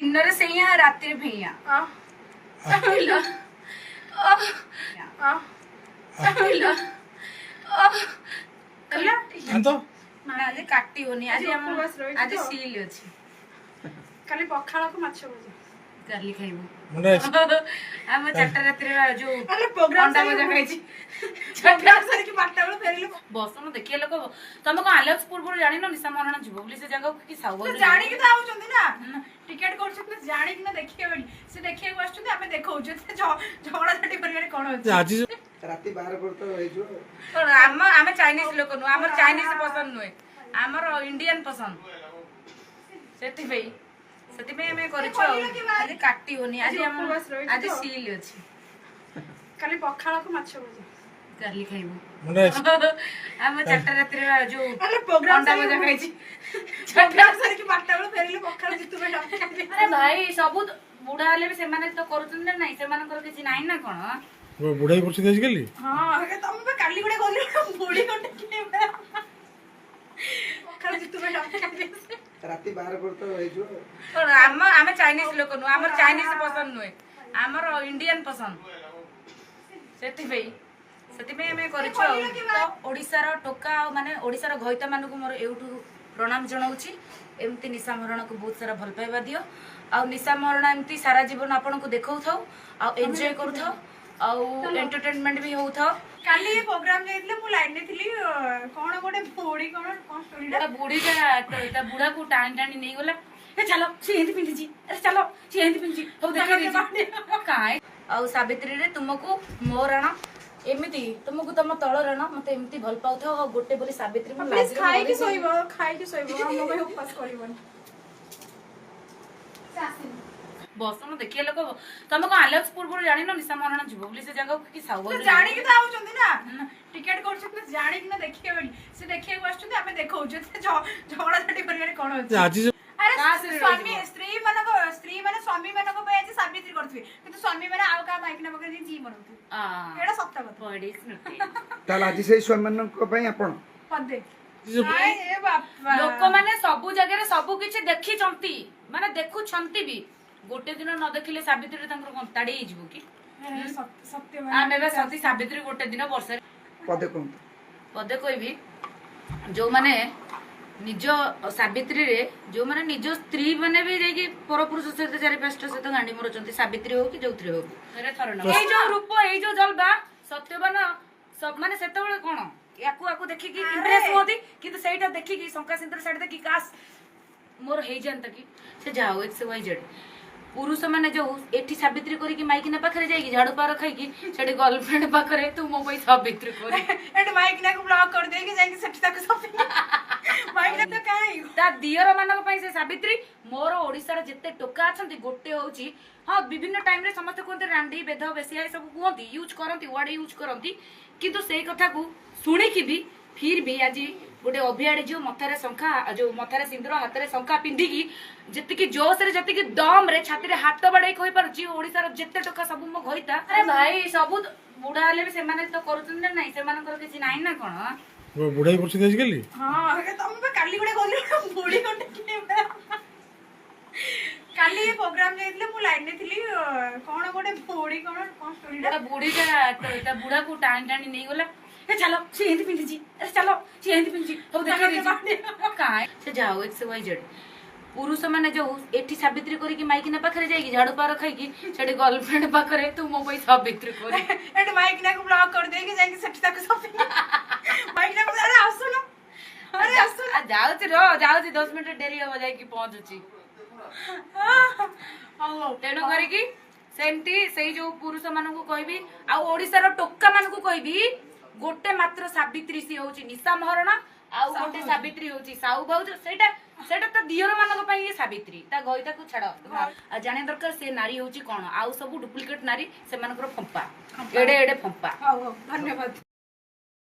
ଦିନରେ ସେଇଆ, ରାତିରେ ଫେଇଆ। ହେଲା ହେଲା ହେଲା। ଆନ୍ତ। ନା, ଆଜି କାଟିବନି ଆଜି। ଆଜି ଆମ ଉପବାସ ରହିଛି ଆଜି ତ। ସିଲ୍ ଅଛି। କାଲି ପଖାଳକୁ ମାଛ ଭଜା। କାଲି ଖାଇବୁ। ମନେ ଅଛି। ଆମ 4ଟା ରାତିରେ ଯୋଉ ଆରେ ପ୍ରୋଗ୍ରାମ ଅଣ୍ଡା ଭଜା ଖାଇଛି। ପ୍ରୋଗ୍ରାମ ସାରିକି 12ଟା ବେଳୁ ଫେରିଲୁ। ବସନ ଦେଖିବା ଲୋକ, ତମେ କଣ ଆଲେକ୍ସ ପୂର୍ବରୁ ଜାଣିନ ନିଶା ମହାରଣା ଯିବ ବୋଲି ସେ ଜାଗାକୁ କି ସାଉ? ସେ ଜାଣିକି ତ ଆଉଛନ୍ତି ନା, ଟିକେଟ କରୁଛନ୍ତି ଜାଣିକି ନା ଦେଖିବେ ବୋଲି। ସେ ଦେଖିବାକୁ ଆସୁଛନ୍ତି, ଆମେ ଦେଖଉଛୁ। ଏଥିରେ ଝଗଡ଼ା ଝାଟି କରିବାରେ କଣ ଅଛି? ଆଜି ରାତି 12 ପରେ ତ ହେଇଯିବ। କଣ ଆମେ ଚାଇନିଜ ଲୋକ ନୁହଁ, ଆମର ଚାଇନିଜ ପସନ୍ଦ ନୁହେଁ, ଆମର ଇଣ୍ଡିଆନ ପସନ୍ଦ। ସେଥିପାଇଁ ଆମେ କରିଛୁ। ଆଉ ଆଜି କାଟିବନି ଆଜି। ଆଜି ଆମ ଉପବାସ ରହିଛି ଆଜି ତ। ସିଲ୍ ଅଛି। କାଲି ପଖାଳକୁ ମାଛ ଭଜା। କାଲି ଖାଇବୁ। ମନେ ଅଛି। ଆମ 4ଟା ରାତିରେ ଯୋଉ ଆରେ ପ୍ରୋଗ୍ରାମ ଅଣ୍ଡା ଭଜା ଖାଇଛି। ପ୍ରୋଗ୍ରାମ ସାରିକି 12ଟା ବେଳୁ ଫେରିଲୁ, ପଖାଳ ଜିତୁ ଭାଇ। ଆରେ ଭାଇ, ସବୁ ବୁଢା ହେଲେ ବି ସେମାନେ ତ କରୁଛନ୍ତି ନା ନାଇଁ? ସେମାନଙ୍କର କିଛି ନାହିଁ ନା କଣ? ବୁଢା ବି କରୁଛନ୍ତି ଆଜିକାଲି। ହଁ, ତମେ ବା କାଲି ଗୋଟେ କହୁଥିଲ ବୁଢୀ ଗୋଟେ କିଏ। ପଖାଳ ଜିତୁ ଭାଇ। ରାତି 12 ପରେ ତ ହେଇଯିବ। କଣ ଆମେ ଚାଇନିଜ ଲୋକ ନୁହଁ, ଆମର ଚାଇନିଜ ପସନ୍ଦ ନୁହେଁ, ଆମର ଇଣ୍ଡିଆନ ପସନ୍ଦ। ସେଥିପାଇଁ ଆମେ କରିଛୁ। ଆଉ ତ ଓଡ଼ିଶାର ଟୋକା ଆଉ ମାନେ ଓଡ଼ିଶାର ଘଇତା ମାନଙ୍କୁ ମୋର ଏଇଠୁ ପ୍ରଣାମ ଜଣାଉଛି। ଏମିତି ନିଶା ମହାରଣାକୁ ବହୁତ ସାରା ଭଲ ପାଇବା ଦିଅ, ଆଉ ନିଶା ମହାରଣା ଏମିତି ସାରା ଜୀବନ ଆପଣଙ୍କୁ ଦେଖାଉଥାଉ, ଆଉ ଏନ୍ଜୟ କରୁଥାଉ, ଆଉ ଏଣ୍ଟରଟେନମେଣ୍ଟ ବି ହଉଥାଉ। କାଲି ଏ ପ୍ରୋଗ୍ରାମ ଯାଇଥିଲେ, ମୁଁ ଲାଇନରେ ଥିଲି। କଣ ଗୋଟେ ବୁଢୀ କଣ କଣ ଷ୍ଟୋରିଟା? ତା ବୁଢୀଟା ତା ବୁଢାକୁ ଟାଣି ଟାଣି ନେଇଗଲା। ଏ ଚାଲ, ସେ ଏମିତି ପିନ୍ଧିଛି। ଆରେ ଚାଲ, ସେ ଏମିତି ପିନ୍ଧିଛି। ହଉ, ଦେଖେଇ ଦେଇଛି କାଇଁ। ଆଉ ସାବିତ୍ରୀରେ ତୁମକୁ ମୋ ରାଣ ଏମିତି, ତୁମକୁ ତମ ତଳ ରାଣ ମତେ ଏମିତି ଭଲ ପାଉଥାଉ, ଆଉ ଗୋଟେ ବୋଲି ସାବିତ୍ରୀ ମୋ ପ୍ଲିଜ ଲାଜିରେ ଖାଇକି ମରିଯିବି। ଶୋଇବ, ଖାଇକି ଶୋଇବ, ଆମ ପାଇଁ ଉପବାସ କରିବନି। ବସନ ଦେଖିବା ଲୋକ, ତମେ କଣ ଆଲେକ୍ସ ପୂର୍ବରୁ ଜାଣିନ ନିଶା ମହାରଣା ଯିବ ବୋଲି ସେ ଜାଗାକୁ କି ସାଉ? ସେ ଜାଣିକି ତ ଆଉଛନ୍ତି ନା, ଟିକେଟ କରୁଛନ୍ତି ଜାଣିକି ନା ଦେଖିବେ ବୋଲି। ସେ ଦେଖିବାକୁ ଆସୁଛନ୍ତି, ଆମେ ଦେଖଉଛୁ। ଏଥିରେ ଝଗଡ଼ା ଝାଟି କରିବାରେ କଣ ଅଛି? ଆଜି ଆରେ କାହା ସହିତ ସ୍ୱାମୀ ରହିଯିବ? ସ୍ତ୍ରୀ ମାନଙ୍କ ସ୍ତ୍ରୀ ମାନେ ସ୍ୱାମୀ ମାନଙ୍କ ପାଇଁ ଆଜି ସାବିତ୍ରୀ କରୁଥିବେ, କିନ୍ତୁ ସ୍ୱାମୀ ମାନେ ଆଉ କାହା ମାଇକିନା ପାଖରେ ଯାଇ ଜି ମରଉଥିବେ। ଏଇଟା ସତ କଥା। ତାହେଲେ ଆଜି ସେଇ ସ୍ୱାମୀମାନଙ୍କ ପାଇଁ ଆପଣ ପଦେ ନାଇଁ, ଏ ବାପା। ଲୋକମାନେ ସବୁ ଜାଗାରେ ସବୁ କିଛି ଦେଖିଛନ୍ତି, ମାନେ ଦେଖୁଛନ୍ତି ବି। ଗୋଟେ ଦିନ ନ ଦେଖିଲେ ସାବିତ୍ରୀରେ ତାଙ୍କର କଣ ତାଡି ହେଇଯିବ କି? ଏ ସତ୍ୟ। ଆମେ ଏବେ ସତୀ ସାବିତ୍ରୀ ଗୋଟେ ଦିନ ବର୍ଷରେ ପଦେ କୁହନ୍ତୁ। ପଦେ କହିବି, ଯୋଉମାନେ ନିଜ ସାବିତ୍ରୀରେ, ଯୋଉମାନେ ନିଜ ସ୍ତ୍ରୀ ମାନେ ବି ଯାଇକି ପରପୁରୁଷ ସହିତ ଚାରି ପାଞ୍ଚଟା ସହିତ ଗାଣ୍ଡି ମରୁଛନ୍ତି, ସାବିତ୍ରୀ ହଉ କି ଯୋଉଥିରେ ହଉ, ଥରେ ନ ଏଇ ଯୋଉ ରୂପ, ଏଇ ଯୋଉ ଜଲବା, ସତ୍ୟବାନ ମାନେ ସେତେବେଳେ କଣ ୟାକୁ ଆକୁ ଦେଖିକି ଇମ୍ପ୍ରେସ ହୁଅନ୍ତି, କିନ୍ତୁ ସେଇଟା ଦେଖିକି ଶଙ୍କା ସିନ୍ଦୁର ଶାଢୀ ଦେଖିକି କାଶ ମୋର ହେଇଯାନ୍ତା କି। ସେ ଯାହା ହଉ, ଏକ୍ସ ୱାଇ ଜେଡ୍, ପୁରୁଷ ମାନେ ଯୋଉ ଏଠି ସାବିତ୍ରୀ କରିକି ମାଇକିନା ପାଖରେ ଯାଇକି ଝାଡୁ ପାର ଖାଇକି, ସେଠି ଗର୍ଲଫ୍ରେଣ୍ଡ ପାଖରେ ତୁ ମୋ ପାଇଁ ସାବିତ୍ରୀ କରି ଏଠି ମାଇକିନାକୁ ବ୍ଲକ୍ କରିଦେଇକି ଯାଇକି ସେଠି ତାକୁ ସପିଂ। ମାଇକିନା ତ କାଇଁ ତା ଦିଅର ମାନଙ୍କ ପାଇଁ ସେ ସାବିତ୍ରୀ। ମୋର ଓଡିଶାର ଯେତେ ଟୋକା ଅଛନ୍ତି, ଗୋଟେ ହଉଛି ହଁ, ବିଭିନ୍ନ ଟାଇମରେ ସମସ୍ତେ କୁହନ୍ତି ରାଣ୍ଡି, ବେଧ, ବେସିଆ, ଏ ସବୁ କୁହନ୍ତି, ୟୁଜ୍ କରନ୍ତି, ୱାର୍ଡ ୟୁଜ୍ କରନ୍ତି। କିନ୍ତୁ ସେଇ କଥାକୁ ଶୁଣିକି ବି ଫିର ବି ଆଜି ଗୋଟେ ଅଭିଆଡି ଝିଅ ମଥାରେ ଶଙ୍ଖା, ଯୋଉ ମଥାରେ ସିନ୍ଦୁର, ହାତରେ ଶଙ୍ଖା ପିନ୍ଧିକି ଯେତିକି ଜୋସରେ, ଯେତିକି ଦମରେ ଛାତିରେ ହାତ ବାଡେଇ କହିପାରୁଛି, ଓଡିଶାର ଯେତେ ଟୋକା ସବୁ ମୋ ଘଇତା। ଆରେ ଭାଇ, ସବୁ ବୁଢା ହେଲେ ବି ସେମାନେ ତ କରୁଛନ୍ତି ନା ନାଇଁ? ସେମାନଙ୍କର କିଛି ନାହିଁ ନା କଣ? ବୁଢା ବି କରୁଛନ୍ତି ଆଜିକାଲି। ହଁ, ତମେ ବା କାଲି ଗୋଟେ କହୁଥିଲ ବୁଢୀ ଗୋଟେ କିଏ। କାଲି ଏ ପ୍ରୋଗ୍ରାମ ଯାଇଥିଲେ, ମୁଁ ଲାଇନରେ ଥିଲି। କଣ ଗୋଟେ ବୁଢୀ କଣ କଣ ଷ୍ଟୋରିଟା? ତା ବୁଢୀଟା ତା ବୁଢାକୁ ଟାଣି ଟାଣି ନେଇଗଲା। ଏ ଚାଲ, ସେ ଏମିତି ପିନ୍ଧିଛି। ଆରେ ଚାଲ, ସେ ଏମିତି ପିନ୍ଧିଛି। ହଉ, ଦେଖେଇ ଦେଇଛି କାଇଁ। ସେ ଯାହା ହଉ, ଏକ୍ସ ୱାଇ ଜେଡ୍, ପୁରୁଷ ମାନେ ଯୋଉ ଏଠି ସାବିତ୍ରୀ କରିକି ମାଇକିନା ପାଖରେ ଯାଇକି ଝାଡୁ ପାର ଖାଇକି, ସେଠି ଗର୍ଲଫ୍ରେଣ୍ଡ ପାଖରେ ତୁ ମୋ ପାଇଁ ସାବିତ୍ରୀ କରି ଏଠି ମାଇକିନାକୁ ବ୍ଲକ୍ କରିଦେଇକି ଯାଇକି ସେଠି ତାକୁ ସପିଂ। ମାଇକିନାକୁ ଆରେ ଆସୁନ, ଆରେ ଆସୁନ। ଯାଉଛି ର, ଯାଉଛି, 10 ମିନିଟ ଡେରି ହବ, ଯାଇକି ପହଞ୍ଚୁଛି। ହଉ ହଉ। ତେଣୁ କରିକି ସେମିତି ସେଇ ଯୋଉ ପୁରୁଷ ମାନଙ୍କୁ କହିବି ଆଉ ଓଡିଶାର ଟୋକା ମାନଙ୍କୁ କହିବି, ଗୋଟେ ମାତ୍ର ସାବିତ୍ରୀ ସିଏ ହଉଛି ନିଶା ମହାରଣା, ଆଉ ଗୋଟେ ସାବିତ୍ରୀ ହଉଛି ସାହୁ ଭାଉଜ। ସେଇଟା ତା ଦିଅର ମାନଙ୍କ ପାଇଁ ଇଏ ସାବିତ୍ରୀ, ତା ଘଇତାକୁ ଛାଡ। ଆଉ ଜାଣିବା ଦରକାର ସେ ନାରୀ ହଉଛି କଣ। ଆଉ ସବୁ ଡୁପ୍ଲିକେଟ ନାରୀ, ସେମାନଙ୍କର ଫମ୍ପା, ଏଡେ ଏଡେ ଫମ୍ପା। ହଉ ହଉ, ଧନ୍ୟବାଦ।